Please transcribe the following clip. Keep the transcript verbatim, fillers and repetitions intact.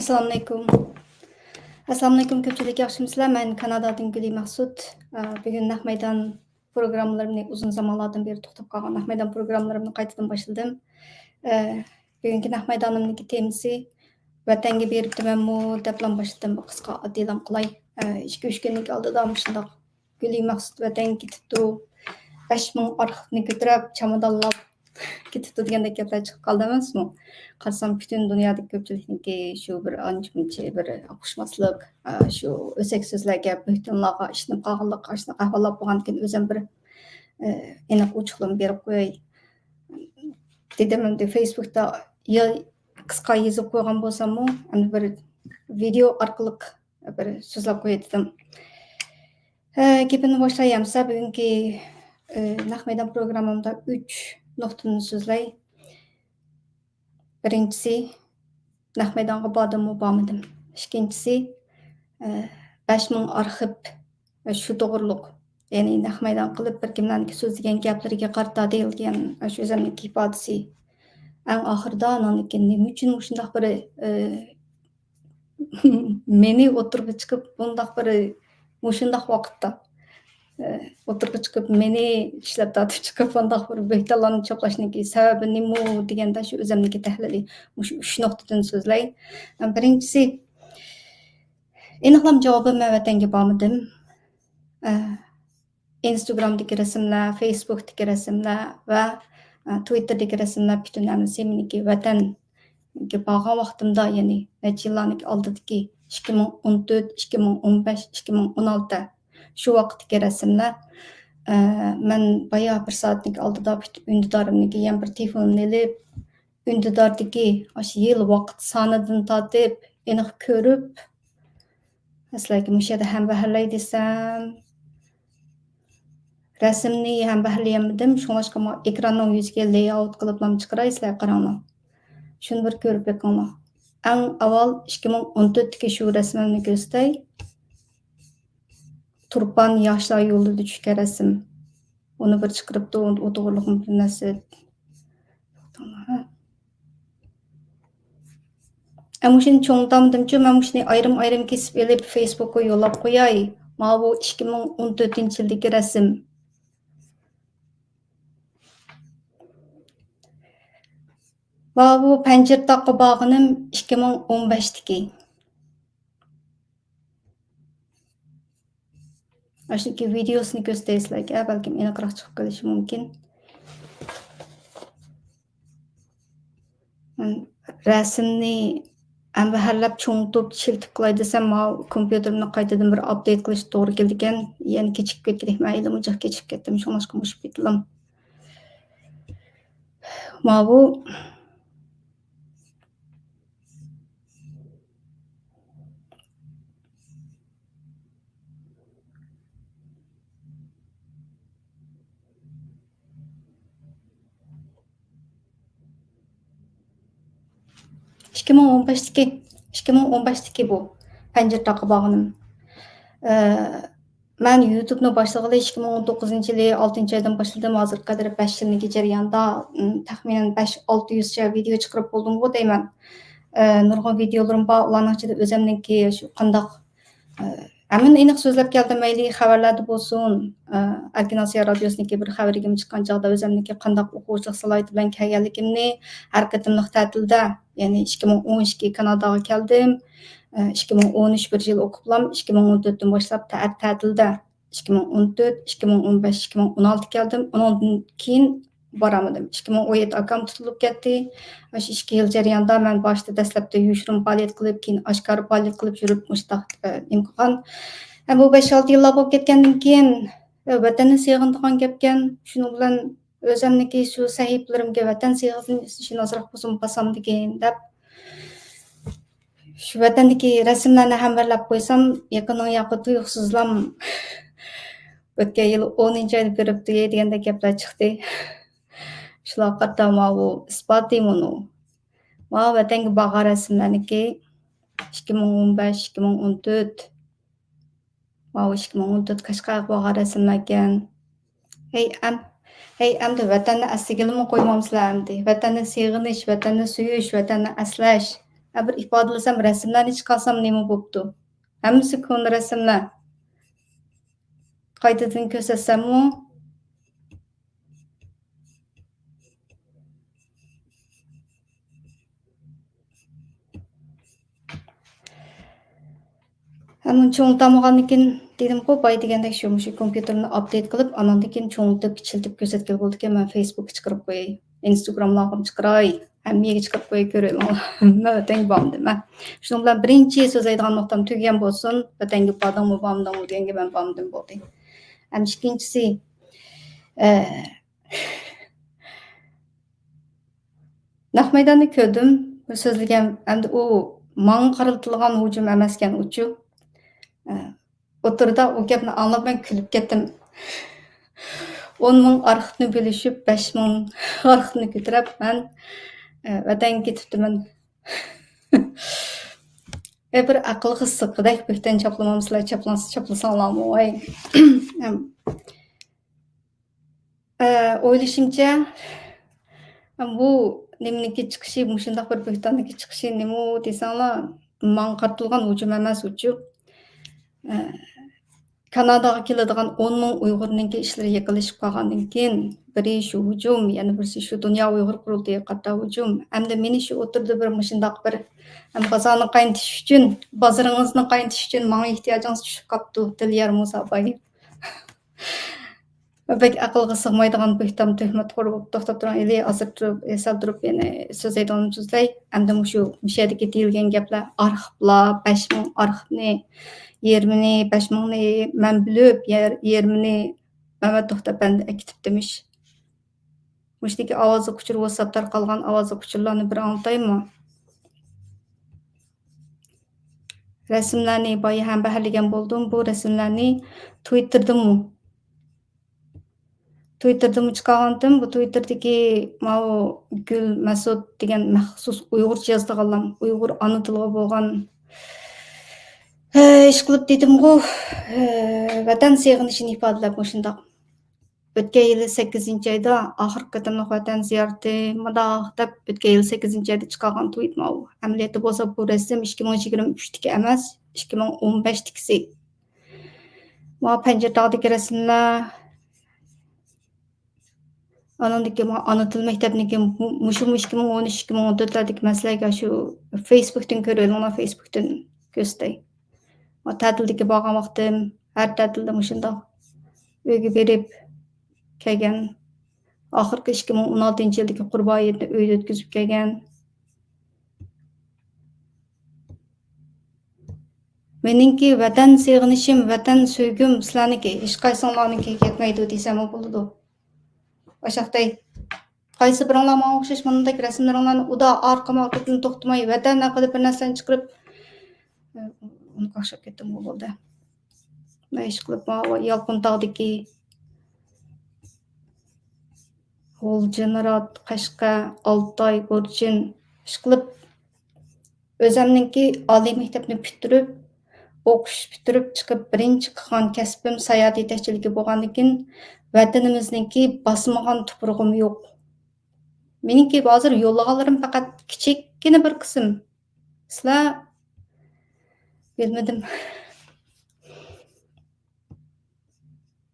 ئەسسالامۇئەلەيكۇم. ئەسسالامۇئەلەيكۇم، كۆپچىلىك ياخشىمۇسىلەر؟ مەن كانادادىن گۈلى مەخسۇت. ئە، بۈگۈن نەق مەيدان پروگراممىلىرىمنى، ئۇزۇن زامانلاردىن بېرى توختاپ قالغان نەق مەيدان پروگراممىلىرىمنى قايتىدىن باشلىدىم. ئە، بۈگۈنكى نەق مەيدانىمنىڭكى تېمىسى «ۋەتەنگە بېرىپتىمەنمۇ؟» دەپلا باشلىدىم. بىر قىسقا ئاددىيلام قىلاي. ئە، ئىككى، ئۈچ كۈندىن ئالدىدا مۇشۇنداق «گۈلى مەخسۇت ۋەتەنگە كېتىپتۇ، بەش مىڭ ئارخىپنى كۆتۈرۈپ، چامادانلاپ كېتىپتۇ» دېگەندەك گەپلەر چىقىپ قالدى ئەمەسمۇ؟ قارىسام، پۈتۈن دۇنيادىكى كۆپچىلىكنىڭكى شۇ بىر ئانچە-مۇنچە بىر ئۇقۇشماسلىق، ئا، شۇ ئۆسەك سۆزلەرگە، بۆھتانلارغا ئىشىنىپ قالغانلىق، ئاشۇنداق ئەھۋاللار بولغاندىكىن، ئۆزۈم بىر، ئە، ئېنىق ئوچۇقلىما بېرىپ قوياي. دېدىم، ئەمدى فېيسبۇكتا يا قىسقا يېزىپ قويغان بولساممۇ، ئەمدى بىر ۋىدېئو ئارقىلىق بىر سۆزلەپ قوياي دېدىم. ھە، گېپىمنى باشلاي ئەمسە، بۈگۈنكى، ئە، نەق مەيدان پروگراممامدا ئۈچ نۇقتىنى سۆزلەي. بىرىنچىسى، نەق مەيدانغا باردىممۇ، بارمىدىم. ئىككىنچىسى، ئە، بەش مىڭ ئارخىپ، ئە، شۇ توغرۇلۇق، يەنى نەق مەيدان قىلىپ، بىر كىملەرنىڭكى سۆزلىگەن گەپلىرىگە قارىتا دېيىلگەن، ئە، شۇ ئۆزەمنىڭكى ئىپادىسى. ئەڭ ئاخىرىدا، ئاناندىن كېيىن نېمە ئۈچۈن مۇشۇنداق بىر، ئە، مېنى ئوتتۇرىغا چىقىپ، بۇنداق بىر مۇشۇنداق ۋاقىتتا، ئە، ئوتتۇرىغا چىقىپ، مېنى چىشلەپ تارتىپ چىقىپ، بۇنداق بىر بۆھتانلارنى چاپلاشنىڭكى سەۋەبى نېمە دېگەندە، شۇ ئۆزەمنىڭكى تەھلىلى مۇشۇ ئۈچ نۇقتىدىن سۆزلەي. بىرىنچىسى، ئېنىقلام جاۋابى، مەن ۋەتەنگە بارمىدىم. ئە، ئىنستاگرامدىكى رەسىملەر، فېيسبۇكتىكى رەسىملەر ۋە، ئە، تىۋىتتېردىكى رەسىملەر پۈتۈن ھەممىسى مېنىڭكى ۋەتەنگە بارغان ۋاقتىمدا، يەنى نەچچە يىللارنىڭكى ئالدىدىكى ئىككى مىڭ ئون تۆت، ئىككى مىڭ ئون بەش، ئىككى مىڭ ئون ئالتە شۇ ۋاقىتتىكى رەسىملەر. ئە، مەن بايا بىر سائەتنىڭكى ئالدىدا پۈتۈن ئۈندىدارىمنىڭكى يەنە بىر تېلېفونىنى ئېلىپ، ئۈندىداردىكى ئاشۇ يىل ۋاقىت سانىدىن تارتىپ ئېنىق كۆرۈپ، سىلەرگە مۇشۇ يەردە ھەمبەھىرلەي دېسەم، رەسىمنى ھەمبەھىرلىيەلمىدىم. شۇڭلاشقا مانا ئېكراننىڭ يۈزىگە لەيئاۋۇت قىلىپلام چىقىراي، سىلەر قاراڭلار. شۇنى بىر كۆرۈپ بېقىڭلار. ئەڭ ئاۋۋال ئىككى مىڭ ئون تۆتتىكى شۇ رەسىمىمنى كۆرسىتەي. تۇرپان ياشلار يولىدا چۈشكەن رەسىم. ئۇنى بىر چىقىرىپتۇ، ئۇ توغرىلىقمۇ بىر نەرسە. ئە، مۇشۇنى چوڭىتالمىدىمچۇ، مەن مۇشۇنى ئايرىم-ئايرىم كېسىپ ئېلىپ فېيسبۇكقا يوللاپ قوياي. ماۋۇ ئىككى مىڭ ئون تۆتىنچى يىلدىكى رەسىم. ماۋۇ پەنجىر تاغقا بارغىنىم ئىككى مىڭ ئون بەشتىكى. ئاشۇنىڭكى ۋىدېئوسىنى كۆرسىتەي سىلەرگە، بەلكىم ئېنىقراق چىقىپ قېلىشى مۇمكىن. مەن رەسىمنى ھەمبەھىرلەپ چوڭىتىپ، چىلتىپ قىلاي دېسەم، ماۋۇ كومپيۇتېرىمنى قايتىدىن بىر ئاپدېيت قىلىش توغرا كېلىدىكەن. يەنە كېچىكىپ كەتكىنىم، ھېلىمۇ جىق كېچىكىپ كەتتىم، شۇڭلاشقا مۇشۇ پېتىلام. ماۋۇ ئىككى مىڭ ئون بەشتىكى، ئىككى مىڭ ئون بەشتىكى بۇ پەنجىر تاغقا بارغىنىم. ئە، مەن يۇتۇبنى باشلىغىلى ئىككى مىڭ ئون توققۇزىنچى يىلى ئالتىنچى ئايدىن باشلىدىم. ھازىرغا قەدەر بەش يىلنىڭكى جەريانىدا، م، تەخمىنەن بەش، ئالتە يۈزچە ۋىدېئو چىقىرىپ بولدۇمغۇ دەيمەن. ئە، نۇرغۇن ۋىدېئولىرىم بار. ئۇلارنىڭ ئىچىدە ئۆزەمنىڭكى شۇ قانداق، ئە، ھەممىنى ئېنىق سۆزلەپ كەلدىم. مەيلى خەۋەرلەردە بولسۇن، ئە، ئەركىن ئاسىيا رادىيوسىنىڭكى بىر خەۋىرىگىمۇ چىققان چاغدا ئۆزەمنىڭكى قانداق ئوقۇغۇچىلىق سالاھىيىتى بىلەن كەلگەنلىكىمنى، ھەر قېتىملىق تەتىلدە، يەنى ئىككى مىڭ ئون ئىككى كاناداغا كەلدىم. ئىككى مىڭ ئون ئۈچ بىر يىل ئوقۇپلام، ئىككى مىڭ ئون تۆتتىن باشلاپ تە-، تەتىلدە، ئىككى مىڭ ئون تۆت، ئىككى مىڭ ئون بەش، ئىككى مىڭ ئون ئالتە كەلدىم. ئۇنىڭدىن كېيىن بارالمىدىم. ئىككى مىڭ ئون يەتتە ئاكام تۇتۇلۇپ كەتتى. ئاشۇ ئىككى يىل جەريانىدا مەن باشتا دەسلەپتە يوشۇرۇن پائالىيەت قىلىپ، كېيىن ئاشكارا پائالىيەت قىلىپ يۈرۈپ مۇشۇنداق، ئە، نېمە قىلغان. ھەم بۇ بەش-ئالتە يىللار بولۇپ كەتكەندىن كېيىن، ئە، ۋەتەننى سېغىنىدىغان گەپكەن. شۇنىڭ بىلەن ئۆزەمنىڭكى شۇ سەھىپىلىرىمگە ۋەتەن سېغىنىشىنى ئازراق بولسىمۇ باسامدىكىن دەپ، شۇ ۋەتەندىكى رەسىملەرنى ھەمبەھىرلەپ قويسام، يېقىنىڭ ياقى تۇيۇقسىزلام ئۆتكەن يىل ئونىنچى ئايدا بېرىپتۇ دېگەندەك گەپلەر چىقتى. شۇلارغا قارىتا ماۋۇ ئىسپاتى مۇنۇ. ماۋۇ ۋەتەنگە بارغان رەسىملەرنىكى ئىككى مىڭ ئون بەش، ئىككى مىڭ ئون تۆت. ماۋۇ ئىككى مىڭ ئون تۆت قەشقەرگە بارغان رەسىملەركەن. ھەي، ئەم-، ھەي، ئەمدى ۋەتەننى ئەسلىگىلىمۇ قويمامسىلەر ئەمدى؟ ۋەتەننى سېغىنىش، ۋەتەننى سۆيۈش، ۋەتەننى ئەسلەش. ھە، بىر ئىپادىلىسەم، رەسىملەرنى چىقارسام نېمە بوپتۇ؟ ھەممىسى كونا رەسىملەر. قايتىدىن كۆرسەتسەممۇ؟ ھەم ئۇنى چوڭلىتالمىغاندىن كېيىن دېدىمغۇ، باي دېگەندەك شۇ، مۇشۇ كومپيۇتېرنى ئاپدېيت قىلىپ، ئاناندىن كېيىن چوڭلىتىپ، كىچىلتىپ كۆرسەتكىلى بولىدىكەن، مەن فېيسبۇكقا چىقىرىپ قوياي، ئىنستاگراملارغىمۇ چىقىراي، ھەممە يەرگە چىقىرىپ قوياي، كۆرۈۋېلىڭلار. ۋەتەنگە بارمىدىم مەن. شۇنىڭ بىلەن بىرىنچى سۆزلەيدىغان نۇقتام تۈگىگەن بولسۇن، ۋەتەنگە باردىڭمۇ، بارمىدىڭمۇ دېگەنگە مەن بارمىدىم بولدى. ھەم ئىككىنچىسى، ئە، نەق مەيداندا كۆردۈم، سۆزلىگەن، ئەمدى ئۇ ماڭا قارىتىلغان ھۇجۇم ئەمەسكەن ئۇچۇ. ئە، ئوتتۇرىدا ئۇ گەپنى ئاڭلاپ مەن كۈلۈپ كەتتىم. ئون مىڭ ئارخىپنى بۆلۈشۈپ، بەش مىڭ ئارخىپنى كۆتۈرۈپ مەن، ئە، ۋەتەنگە كېتىپتىمەن. ئە، بىر ئەقىلگە سىغقۇدەك بۆھتان چاپلىمامسىلەر، چاپلىساڭلارمۇ، ۋاي. ئەم، ئە، ئويلىشىمچە، بۇ نېمىنىڭكى چىقىشى، مۇشۇنداق بىر بۆھتاننىڭكى چىقىشى نېمە دېسەڭلار، ماڭا قارىتىلغان ھۇجۇم ئەمەس ئۇچۇ. ئە، كاناداغا كېلىدىغان ئون مىڭ ئۇيغۇرنىڭكى ئىشلىرى يېقىنلىشىپ قالغاندىن كېيىن، بىرى شۇ ھۇجۇم، يەنە بىرسى شۇ دۇنيا ئۇيغۇر قۇرۇلتىيىغا قارىتا ھۇجۇم. ئەمدى مېنى شۇ ئوتتۇرىدا بىر مۇشۇنداق بىر، ئەم، بازارنى قاينىتىش ئۈچۈن، بازىرىڭىزنى قاينىتىش ئۈچۈن ماڭا ئېھتىياجىڭىز چۈشۈپ قاپتۇ، دىليار مۇسابايېۋ. بەك ئەقىلگە سىغمايدىغان بۆھتان، تۆھمەت قۇرۇپ، توختاپ تۇرۇڭ، ئېلى ھازىر تۇرۇپ، ئېسىل تۇرۇپ، يەنە سۆزلەيدىغىنىمنى سۆزلەي. ئەمدى مۇشۇ، مۇشۇ يەردىكى دېيىلگەن گەپلەر، ئارخىپلار، بەش مىڭ ئارخىپنى، يېرىمىنى، بەش مىڭنى مەن بىلىپ، يەر-، يېرىمىنى مەمەت توختى ئەپەندى ئەكېتىپتىمىش. مۇشۇدىكى ئاۋازلىق ئۇچۇر، ۋاتساپتا تارقالغان ئاۋازلىق ئۇچۇرلارنى بىر ئاڭلىتايمۇ؟ رەسىملەرنى بايا ھەم بەھرلىگەن بولدۇم. بۇ رەسىملەرنى تويىتتېردىمۇ، تويىتتېردىمۇ چىقارغانتىم. بۇ تويىتتېردىكى ماۋۇ گۈل مەسۇت دېگەن مەخسۇس ئۇيغۇرچە يازىدىغانلام، ئۇيغۇر ئانا تىلىغا بولغان، ھە، ئىشقىلىپ دېدىمغۇ، ھە، ۋەتەن سېغىنىشىنى ئىپادىلەپ مۇشۇنداق. ئۆتكەن يىلى سەككىزىنچى ئايدا ئاخىرقى قېتىملىق ۋەتەن زىيارىتى مۇنداق دەپ، ئۆتكەن يىلى سەككىزىنچى ئايدا چىقارغان تويىت ماۋۇ. ئەمەلىيەتتە بولسا بۇ رەسىم ئىككى مىڭ يىگىرمە ئۈچتىكى ئەمەس، ئىككى مىڭ ئون بەشتىكىسى. ماۋۇ پەنجىتاغدىكى رەسىملەر. ئانىڭدىكى ماۋۇ ئانا تىل مەكتەپنىڭكى مۇ-، مۇشۇمۇ ئىككى مىڭ ئون ئۈچ، ئىككى مىڭ ئون تۆتلەردىكى مەسىلىلەرگە شۇ فېيسبۇكتىن كۆرۈۋېلىڭلار، فېيسبۇكتىن كۆرسىتەي. ماۋۇ تەتىلدىكى بارغان ۋاقتىم، ھەر تەتىلدە مۇشۇنداق ئۆيگە بېرىپ كەلگەن. ئاخىرقى ئىككى مىڭ ئون ئالتىنچى يىلدىكى قۇربان ھېيتنى ئۆيدە ئۆتكۈزۈپ كەلگەن. مېنىڭكى ۋەتەن سېغىنىشىم، ۋەتەن سۆيگۈم سىلەرنىڭكى، ھېچقايسىڭلارنىڭكىگە يەتمەيدۇ دېسەممۇ بولىدۇ. ئاشاقتەي. قايسى بىرىڭلار ماڭا ئوخشاش مۇنداق رەسىملىرىڭلارنى ئۇدا ئارقىما ئارقىدىن توختىماي، ۋەتەن ھەققىدە بىر نەرسىلەرنى چىقىرىپ، ئۇنى قاقشاپ كەتتىمغۇ بولدى. مەن ئىشقىلىپ ماۋۇ يالقۇنتاغدىكى غۇلجا، نارات، قەشقەر، ئالتاي، ئورچىن، ئىشقىلىپ ئۆزەمنىڭكى ئالىي مەكتەپنى پۈتتۈرۈپ، ئوقۇش پۈتتۈرۈپ چىقىپ، بىرىنچى قىلغان كەسپىم ساياھەت يېتەكچىلىكى بولغاندىكىن، ۋەتىنىمىزنىڭكى باسمىغان تۇپرىقىم يوق. مېنىڭكى ھازىر يوللىغانلىرىم پەقەت كىچىككىنە بىر قىسىم. سىلەر، بىلمىدىم.